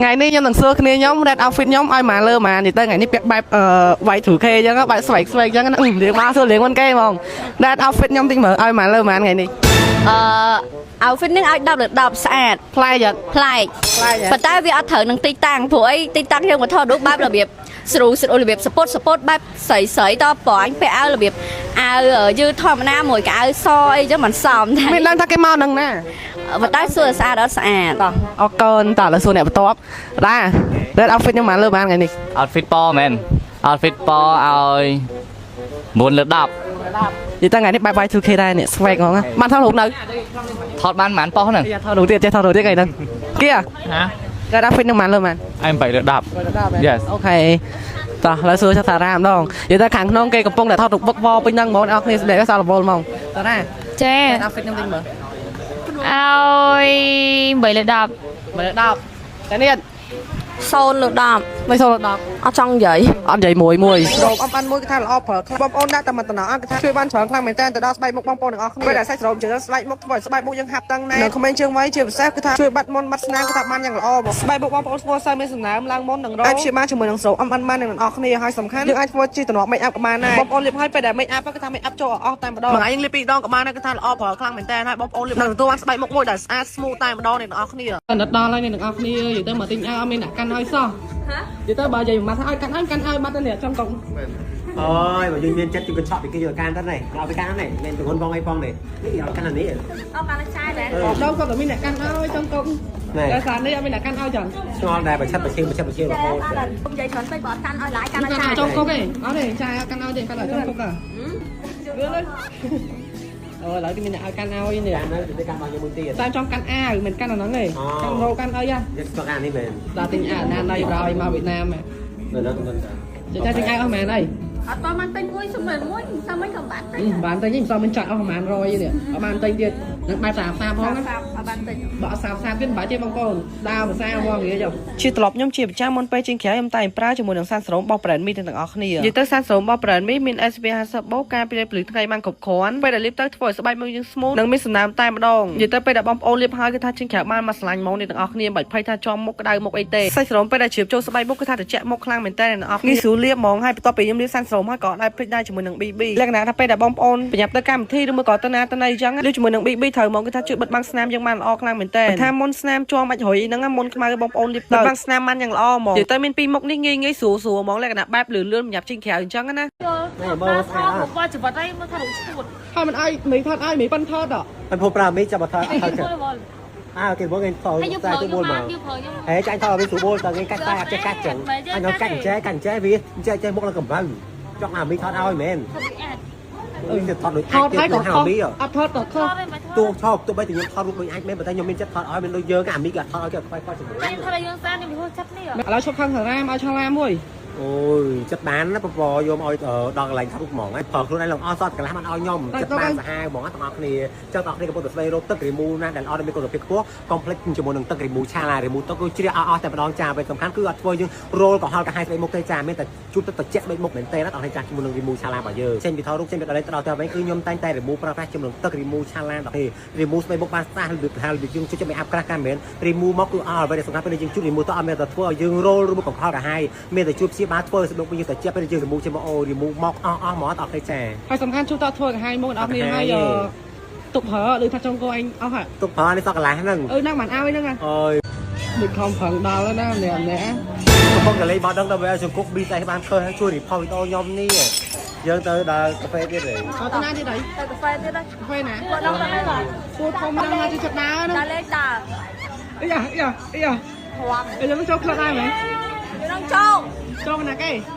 ថ្ងៃនេះខ្ញុំនឹងសួរគ្នាខ្ញុំ red outfit ខ្ញុំឲ្យមកលើមកនិយាយទៅថ្ងៃនេះពាក់បែបអឺ Y2K អញ្ចឹងបែបស្វែកស្វែកអញ្ចឹងណារៀងមកសួររៀងមុនគេហ្មង red outfit ខ្ញុំតិចមើលឲ្យមកលើមកថ្ងៃនេះ អឺ outfit នេះឲ្យ10លើ10ស្អាត ប្លែកអត់ ប្លែក ប្លែកហ៎ ប៉ុន្តែវាអត់ត្រូវនឹងទីតាំងព្រោះអីទីតាំងយើងមកថតរូបបែបរបៀបស្រួលស្រួលរបៀបសពុតសពុតបែបស្រីស្រីតប្រអញពាក់អាវរបៀបអាវយឺតធម្មតាមួយកៅអៅសអីចឹងមិនសមដែរ មានដឹងថាគេមកនឹងណា ប៉ុន្តែសួរស្អាតអត់ស្អាត តោះអរគុណតោះឥឡូវសួរអ្នកបន្ទាប់ដា red outfit ខ្ញុំមកលើបានថ្ងៃនេះ outfit ប៉មែន outfit ប៉ឲ្យ9លើ10 និយាយទៅថ្ងៃនេះបែប Y2K ដែរនេះស្វែកហ្មងណាបានថតរូបនៅ ថតបានប៉ុន្មានប៉ុស្ហ្នឹង ថតរូបទៀតចេះថតរូបទៀតថ្ងៃហ្នឹងគៀ ហ៎ red outfit ខ្ញុំមកលើបាន អញ8លើ10 Yes. OK តោះឥឡូវសួរសារ៉ាម្ដងនិយាយទៅខាងក្នុងគេកំពុងតែថតរូបវឹកវរពេញហ្នឹងហ្មងអ្នកនរគ្នាស្ដីសល់រវល់ហ្មងសារ៉ា ចា red outfit ខ្ញុំតិចមើល ឲ្យ8លើ10 មើល10តែនេះ 0លើ10 មិនសូវ10 អត់ចង់និយាយ អត់និយាយមួយមួយស្រោមអំអានមួយគឺថាល្អប្រើខ្លាំងបងប្អូនដាក់តែមួយតំណអត់គឺថាជួយបានច្រើនខ្លាំងមែនតើទៅដល់ស្បែកមុខបងប្អូនទាំងអស់គ្នាពេលដែលសាច់ស្រោមជើងស្បែកមុខធ្វើឲ្យស្បែកមុខយើងហាប់តឹងណែនៅក្មេងជើងវៃជាពិសេសគឺថាជួយបាត់មុនបាត់ស្នាមគឺថាបានយ៉ាងល្អមកស្បែកមុខបងប្អូនស្គាល់សើមានសំណើមឡើងមុននឹងរោអាចព្យាបាលជាមួយនឹងស្រោមអំអានបាននឹងទាំងអស់គ្នាហើយសំខាន់យើងអាចធ្វើជាតំណ make up ក៏បានដែរបងប្អូនលាបហើយពេលដែល make up គឺថា make up ចូលអស់តែម្ដងមួយថ្ងៃយើងលាបពីរដងក៏បានដែរគឺថាល្អប្រើខ្លាំងមែនតើហើយបងប្អូនលាបនឹងទទួលបានស្បែកមុខមួយដែលស្អាត smooth តែម្ដងអ្នកទាំងអស់គ្នាដល់ហើយអ្នកទាំងអស់គ្នានិយាយទៅមកទិញអាវអត់មានអ្នកកាន់ឲ្យសោះនិយាយទៅបើនិយាយមួយម៉ាត់ថាឲ្យកាន់ឲ្យកាន់ឲ្យបាត់ទៅនេះចង់កុំ អូយបើយើងមានចិត្តជិះកញ្ឆក់ពីគេយកកាន់ទៅនេះឲ្យទៅកាន់នេះមានទងន់បងអីបងនេះនេះឲ្យកាន់អានេះ អត់បានចាយដែរ ដងគាត់តែមានអ្នកកាន់ឲ្យចង់កុំ ណែ តែសារនេះអត់មានអ្នកកាន់ឲ្យចឹង ឆ្ងល់ដែរបើឆិតបើឈៀងបើឆិតបើឈៀងរហូត ខ្ញុំនិយាយច្រើនពេកបើអត់កាន់ឲ្យឡាយកាន់ឲ្យ កាន់ ចាយ ឲ្យចង់កុំទេអត់ទេចាយកាន់ឲ្យទេកាន់ឲ្យចង់កុំតារឿនអូឥឡូវគេមានអ្នកឲ្យកាន់ឲ្យនេះ កាន់ទៅទៅកាន់របស់យើងមួយទៀត តែចង់កាន់អាវមិនកាន់អាហ្នឹងទេកាន់រោកាន់អីហ៎ យើងស្គាល់អានេះមែន ដល់ទិញអាវណាណៃប្រឲ្យមកវៀតណាម នៅនៅទងន់ ចាចាទិញអាវអស់មែនអី អត់តបានទិញមួយសម្រាប់មួយសាមិនក៏បានទិញ បានទិញមិនសមមិនចាក់អស់ប្រហែល100នេះអត់បានទិញទៀតនឹងបែបសាសាផងណា អត់បានទិញ បើអត់សាសាទៀតមិនបាច់ទេបងប្អូនដើរភាសាហ្មងនិយាយចុះជាត្រឡប់ខ្ញុំជាប្រចាំមុនពេលចេញក្រៅខ្ញុំតែងប្រើជាមួយនឹងសានស្រោមរបស់ brand Mi ទាំងអស់គ្នានិយាយទៅសានស្រោមរបស់ brand Mi មាន SPF 50បូកការពារពន្លឺថ្ងៃបានគ្រប់គ្រាន់ពេលដែលលាបទៅធ្វើឲ្យស្បែកមុខយើង smooth និងមានសំណើមតែម្ដងនិយាយទៅពេលដែលបងប្អូនលាបហើយគឺថាចេញក្រៅបានមកស្រឡាញ់ហ្មងនេះទាំងអស់គ្នាមិនបាច់ភ័យថាជាប់មុខក្តៅមុខអីទេសាច់ស្រោមពេលដែលជ្រាបចូលស្បែកមុខគឺថាត្រជាក់មុខខ្លាំងមែនតើអ្នកទាំងអស់គ្នាងាយស្រួលលាបហ្មងហើយបន្ទាប់ពីខ្ញុំលាបសានស្រោមហើយក៏ដែរភ្លេចដែរជាមួយនឹង BB លក្ខណៈថាពេលដែលបងប្អូនប្រញាប់ទៅកម្មវិធីឬមួយក៏ទៅណាទៅណីអញ្ចឹងលាបជាមួយនឹង BB ត្រូវហ្មងគឺថាជួយបិទបាំងស្នាមយើងបានល្អខ្លាំងមែនតើថាមុនស្នាមជាប់អាចរុយហ្នឹងមុនខ្មៅបងប្អូនលាបទៅបិទបាំងស្នាមបានយ៉ាងល្អហ្មងនិយាយទៅមានពីរមុខនេះងាយងាយស្រួលស្រួលហ្មងលក្ខណៈបែបលឿនលឿនប្រញាប់ចេញក្រៅអញ្ចឹងណា នេះមើលស្អាតអត់ វត្តជីវិតអីមើលថារូបឈួត ហើយមិនឲ្យមីថតឲ្យមីប៉ិនថតអ មិនព្រោះប្រើមីចាប់មកថតអត់ថតចឹងអើគេបងគេថត ហើយយើង តែ ប្រើខ្ញុំ ទៅបួលមក បានយើងប្រើខ្ញុំ ហេចាញ់ថតឲ្យវាស្រួលបួលតើគេកាច់តែអត់ចេះកាច់ចឹងអញកាច់ចេះកាច់ចេះវាចេះចេះមុខឡើងកំបៅចង់អាមីថតឲ្យមែន ថតដូចអាច ទៅថតដូច ថតហើយក៏ខុស មី អត់ថតក៏ខុស ថតឯងមិនថត ទូឈប់ទោះបីតែខ្ញុំថតរូបដូចអាចមែនប៉ុន្តែខ្ញុំមានចិត្តថតឲ្យមិនដូចយើងអាមីក៏ថតឲ្យគេខ្វាយខ្វល់ជាមួយ តែខ្ញុំថតឲ្យយើងសានខ្ញុំពិភពចិត្តនេះ ឥឡូវឈប់ខឹងសារ៉ាមឲ្យឆាឡាមួយ អូយចិត្តបានណាពពយកមកឲ្យដល់កន្លែងថតរូបហ្មងហើយប្រើខ្លួនឯងឡើងអស់សតកន្លះបានឲ្យខ្ញុំចិត្តបានសាហាវហ្មងទាំងអស់គ្នាចឹងទាំងអស់គ្នាកំពុងតែស្វែងរកទឹករីមូណាដែលអត់មានគុណភាពខ្ពស់កុំភ្លេចជាមួយនឹងទឹករីមូឆាឡារីមូទឹកគឺជ្រះអស់អស់តែម្ដងចាពេលសំខាន់គឺអត់ធ្វើយើងរោលកុហលកាហាយស្បែកមុខទេចាមានតែជូតទឹកត្រជាក់ស្បែកមុខមែនទេណាទាំងអស់គ្នាចាជាមួយនឹងរីមូឆាឡារបស់យើងចេញពីថតរូបចេញពីដល់ទៅដល់ទៅវិញគឺខ្ញុំតែងតែរីមូប្រើប្រាស់ជាមួយនឹងទឹករីមូឆាឡាដល់ទេរីមូស្បែកមុខបានស្អាតរបៀបថារបៀបយើងជួយចិត្តមេអាប់ក្រាស់កាន់មែនរីមូមកគឺអស់អ្វីដែលសំខាន់ពេលយើងជូតរីមូទៅអត់មានតែធ្វើឲ្យយើងរោលឬមកកុហលកាហាយមានតែជួយព្យាបាលធ្វើឲ្យស្បែកមុខយើងត្រជាក់ពេលយើងរីមូចេញមកអូរីមូមកអស់អស់ហ្មងអត់ទេចា ហើយសំខាន់ជួតតធ្វើកាហាយមកអ្នកនរគ្នាហើយទុកប្រើដូចថាចុងគោឯងអស់ហ่ะ ទុកប្រើនេះសក់កន្លះហ្នឹង អឺហ្នឹងបានឲ្យហ្នឹង អើយ ដូចខំប្រឹងដល់ណាម្នាក់ម្នាក់ កំពុងតែលេងបោះដឹងដល់វាឲ្យជង្គុក BCS បានឃើញហើយជួយ report វីដេអូខ្ញុំនេះយើងទៅដល់កាហ្វេទៀតទេ អត់ទៅណាទៀតអី ទៅកាហ្វេទៀតហើយ កាហ្វេណា គាត់ដល់ទៅហើយ ពូធំហ្នឹងណាចិត្តដើរ ដល់លេងដើរ អីយ៉ាអីយ៉ាអីយ៉ា ធំ អីយើងចូលក្លឹបដែរមែន យើងនឹងចូល ចូលណាគេ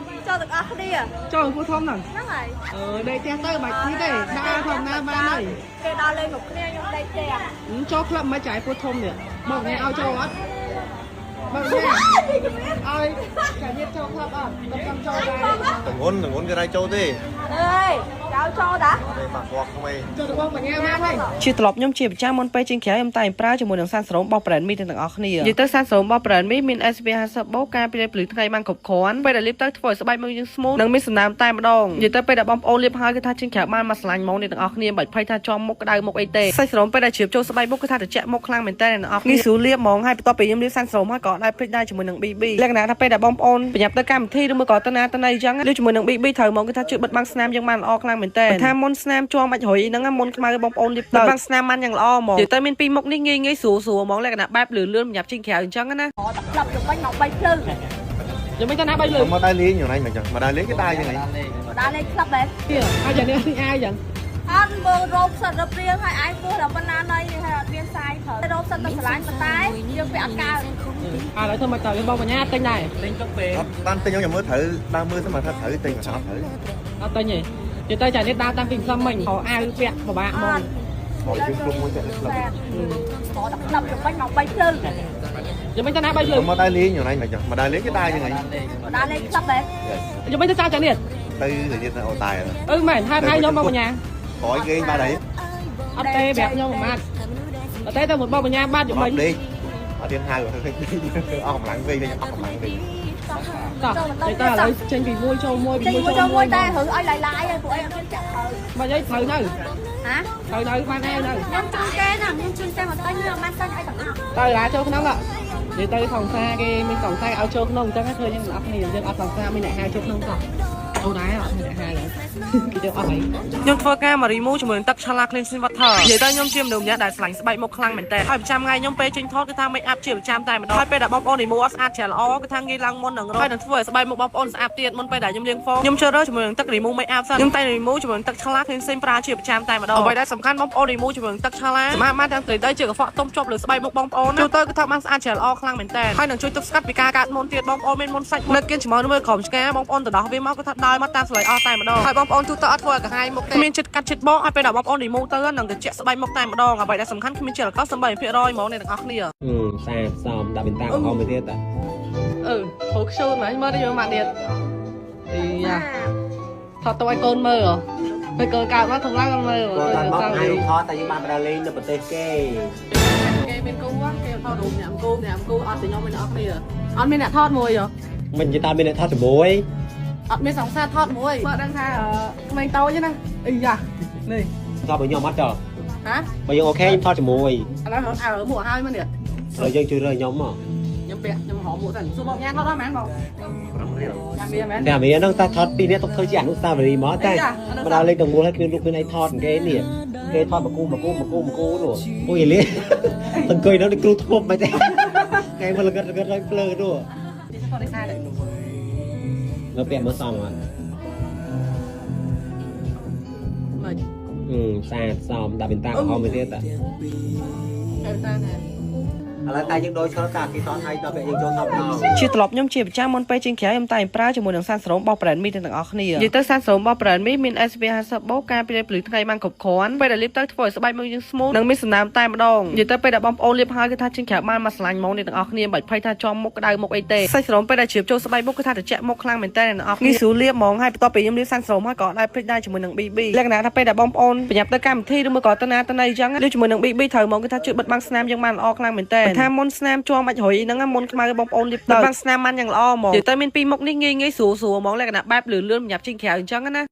ចូលទាំងអស់គ្នា ចូលពូធំហ្នឹង ហ្នឹងហើយ អឺដេកផ្ទះទៅបាច់នេះទេដើរធម្មតាបានហើយ គេដល់លេងគ្រប់គ្នាខ្ញុំដេកផ្ទះ ចូលក្លឹបមិនចាយពូធំនេះបងញ៉ែឲ្យចូលអត់បងញ៉ែឲ្យកាញាតចូលក្លឹបអត់ខ្ញុំចង់ចូលដែរ ទងន់ទងន់គេរៃចូលទេ អើយចៅ ឲ្យចូលតា ចូលទៅបងបញ្ញាបានហើយជាត្រឡប់ខ្ញុំជាប្រចាំមុនពេលចេញក្រៅខ្ញុំតែងប្រើជាមួយនឹងសានស្រោមរបស់ brand Mi ទាំងអស់គ្នានិយាយទៅសានស្រោមរបស់ brand Mi មាន SPF 50បូកការពារពន្លឺថ្ងៃបានគ្រប់គ្រាន់ពេលដែលលាបទៅធ្វើឲ្យស្បែកមុខយើង smooth និងមានសំណើមតែម្ដងនិយាយទៅពេលដែលបងប្អូនលាបហើយគឺថាចេញក្រៅបានមកស្រឡាញ់ហ្មងអ្នកទាំងអស់គ្នាមិនបាច់ភ័យថាចំមុខក្តៅមុខអីទេសាច់ស្រោមពេលដែលជ្រាបចូលស្បែកមុខគឺថាត្រជាក់មុខខ្លាំងមែនតើអ្នកទាំងអស់គ្នាងាយស្រួលលាបហ្មងហើយបន្ទាប់ពីខ្ញុំលាបសានស្រោមហើយក៏អត់ដែរភ្លេចដែរជាមួយនឹង BB លក្ខណៈថាពេលដែលបងប្អូនប្រញាប់ទៅកម្មវិធីឬមួយក៏ទៅណាទៅណីអញ្ចឹងលាបជាមួយនឹង BB ត្រូវហ្មងគឺថាជួយបិទបាំងស្នាមយើងបានល្អខ្លាំងមែនតើថាមុនស្នាមជាប់អាចរុយហ្នឹងមុនខ្មៅបងប្អូនលាបទៅបិទបាំងស្នាមបានយ៉ាងល្អហ្មងនិយាយទៅមានពីរមុខនេះងាយងាយស្រួលស្រួលហ្មងលក្ខណៈបែបលឿនលឿនប្រញាប់ចេញក្រៅអញ្ចឹងណា ក្លឹបយប់វិញមក3ភ្លឺ យកមិនទៅណា3លឺ មកដើរលេងយ៉ាងណាមិនចឹងមកដើរលេងគេដើរយ៉ាងណា ដើរលេងក្លឹបហ៎ អាយ៉ាងនេះអាយយ៉ាង អត់មើលរោបសិតរឹបរៀងហើយឯងពោះដល់ប៉ុណ្ណាណីនេះហើយអត់មានសាយត្រូវរោបសិតទៅស្រឡាញ់ប៉ុន្តែយើងពាក់អត់កើត អាឥឡូវធ្វើមកតើបងបញ្ញាទិញដែរ អត់បានទិញខ្ញុំមើលត្រូវដើរមើលសិនមកថាត្រូវទិញមកអត់ត្រូវ អត់ទិញទេនិយាយទៅចានេះដើរតាំងពីម្សិលមិញខោអាវពាក់ពិបាកហ្មង មកជិះក្រុមមួយតែក្លឹប មកដល់ក្លឹបយប់វិញមក3ភ្លឺ យកមិនទៅណា3ភ្លឺ មកដើរលេងយ៉ាងណាមិនចឹងមកដើរលេងគេដើរយ៉ាងណា ដើរលេងក្លឹបហ៎ យកមិនទៅចោលចានេះ ទៅទៅទៀតនៅអូតែ អឺមែនហើយហើយខ្ញុំបងបញ្ញា ក្រោយគេបាត់ហើយ អត់ទេប្រាប់ខ្ញុំមួយម៉ាត់អត់ទេទៅមួយបងបញ្ញាបាត់យកមិញ អត់ដេកអត់ទៀនហៅអស់កម្លាំងវិញអស់កម្លាំងវិញ តោះទៅតើឥឡូវចេញពីមួយចូលមួយពី ចេញ មួយចូល មួយចូលមួយតែរឿងឲ្យឡាយឡាយហើយពួកឯងអត់មានចាក់ត្រូវ មកយាយត្រូវនៅ ហ៎ ត្រូវនៅបានហើយនៅ ខ្ញុំជូនគេណាខ្ញុំជូនគេមកទិញខ្ញុំបានទិញឲ្យទាំងអស់ ទៅឡាចូលក្នុងនិយាយទៅសង្សារគេមានសង្សារឲ្យចូលក្នុងអញ្ចឹងឃើញយើងអត់គ្នាយើងអត់សង្សារមានអ្នកហៅចូលក្នុងសោះចូលដែរអត់មានអ្នកហៅគេចូលអស់ហើយខ្ញុំធ្វើការមក remove ជាមួយនឹងទឹកឆាឡា cleansing water និយាយទៅខ្ញុំជាមនុស្សម្នាក់ដែលស្រឡាញ់ស្បែកមុខខ្លាំងមែនតើហើយប្រចាំថ្ងៃខ្ញុំពេលចេញថតគឺថា make up ជាប្រចាំតែម្ដងហើយពេលដែលបងប្អូន remove អត់ស្អាតច្រើនល្អគឺថាងាយឡើងមុននឹងរកហើយនឹងធ្វើឲ្យស្បែកមុខបងប្អូនស្អាតទៀតមុនពេលដែលខ្ញុំលាង foam ខ្ញុំជ្រើសរើសជាមួយនឹងទឹក remove make up សិនខ្ញុំតែ remove ជាមួយនឹងទឹកឆាឡា cleansing ប្រើជាប្រចាំតែម្ដងអ្វីដែលសំខាន់បងប្អូន remove ជាមួយនឹងទឹកឆាឡាសម្រាប់បានទាំងត្រីដីជាកខ្វក់ទុំជាប់លើស្បែកមុខបងប្អូនណាទូទៅគឺថាបានស្អាតច្រើនល្អខ្លាំងមែនតើហើយនឹងជួយទប់ស្កាត់ពីការកើតមុនទៀតបងប្អូនមានមុនសាច់នៅគៀនច្មោមើលក្រោមឆ្កាបងប្អូនទៅដោះវាមកគឺថាដើរមកតាមស្លៃអស់តែម្ដងហើយបងប្អូនទូទៅអត់ធ្វើឲ្យក្រហាយមុខទេគ្មានចិត្តកាត់ចិត្តបងឲ្យពេលដែលបងប្អូន remove ទៅនឹងត្រជាក់ស្បែកមុខតែម្ដងអ្វីដែលសំខាន់គ្មានជាតិអាល់កុលសំបី1%ហ្មងអ្នកទាំងអស់គ្នា អឺស្អាតសមដាក់បិណ្តាក្រហមទៅទៀតតា អឺហូខ្ជូនមកមើលទៅយកមកទៀតអីយ៉ាថតទៅឲ្យកូនមើលពេលកូនកើតមកធំឡើងកូនមើល គាត់បានមកឲ្យរូបថតតែយើងបានដើរលេងនៅប្រទេសគេ គេមានគូគេថតរូបញ៉ាំគូញ៉ាំគូអត់តែខ្ញុំមានអត់គ្នាអត់មានអ្នកថតមួយហ៎ មិននិយាយតាមមានអ្នកថតជាមួយ អត់មានសង្សារថតមួយបើដឹងថាក្មេងតូចណាអីយ៉ានេះ ថតបើខ្ញុំអត់ចុះ ហ៎ បើយើង OK ខ្ញុំថតជាមួយ ឥឡូវអើមួកហើយមកនេះ ហើយយើងជួយរើខ្ញុំមក ខ្ញុំពាក់ខ្ញុំរកមួកសិនសួរបងញ៉ាំថតអត់មែនបងញ៉ាំមានមែន តែអាមីហ្នឹងតែថតពីរនាក់ទុកធ្វើជាអនុស្សាវរីយ៍មកតែមកដើរលេងទាំងមូលហើយគ្មានរូបគ្មានអីថតគេនេះគេថតមកគូមកគូមកគូមកគូនោះអូយលីអង្គុយនៅគ្រូធ្មប់មិនទេគេមកលងឹតលងឹតឲ្យភ្លើនោះ នេះថតនេះដែរ នៅពាក់មើលសមអត់ មិន អឺស្អាតសមដាក់បិណ្តាក្រហមទៅទៀតតា តែតាណា ឥឡូវតែយើងដូរឆ្លតាគេថតឲ្យដល់ពេលយើងចូលថតមក ជាត្រឡប់ខ្ញុំជាប្រចាំមុនពេលចេញក្រៅខ្ញុំតែងប្រើជាមួយនឹងសានស្រោមរបស់ brand Mi ទាំងអស់គ្នានិយាយទៅសានស្រោមរបស់ brand Mi មាន SPF 50បូកការពារពន្លឺថ្ងៃបានគ្រប់គ្រាន់ពេលដែលលាបទៅធ្វើឲ្យស្បែកមុខយើង smooth និងមានសំណើមតែម្ដងនិយាយទៅពេលដែលបងប្អូនលាបហើយគឺថាចេញក្រៅបានមកស្រឡាញ់ហ្មងអ្នកទាំងអស់គ្នាមិនបាច់ភ័យថាចំមុខក្តៅមុខអីទេសាច់ស្រោមពេលដែលជ្រាបចូលស្បែកមុខគឺថាត្រជាក់មុខខ្លាំងមែនតើអ្នកទាំងអស់គ្នាងាយស្រួលលាបហ្មងហើយបន្ទាប់ពីខ្ញុំលាបសានស្រោមហើយក៏អត់ដែរភ្លេចដែរជាមួយនឹង BB លក្ខណៈថាពេលដែលបងប្អូនប្រញាប់ទៅកម្មវិធីឬមួយក៏ទៅណាទៅណីអញ្ចឹងលាបជាមួយនឹង BB ត្រូវហ្មងគឺថាជួយបិទបាំងស្នាមយើងបានល្អខ្លាំងមែនតើថាមុនស្នាមជាប់អាចរុយហ្នឹងមុនខ្មៅបងប្អូនលាបទៅបិទបាំងស្នាមបានយ៉ាងល្អហ្មងនិយាយទៅមានពីរមុខនេះងាយងាយស្រួលស្រួលហ្មងលក្ខណៈបែបលឿនលឿនប្រញាប់ចេញក្រៅអញ្ចឹងណា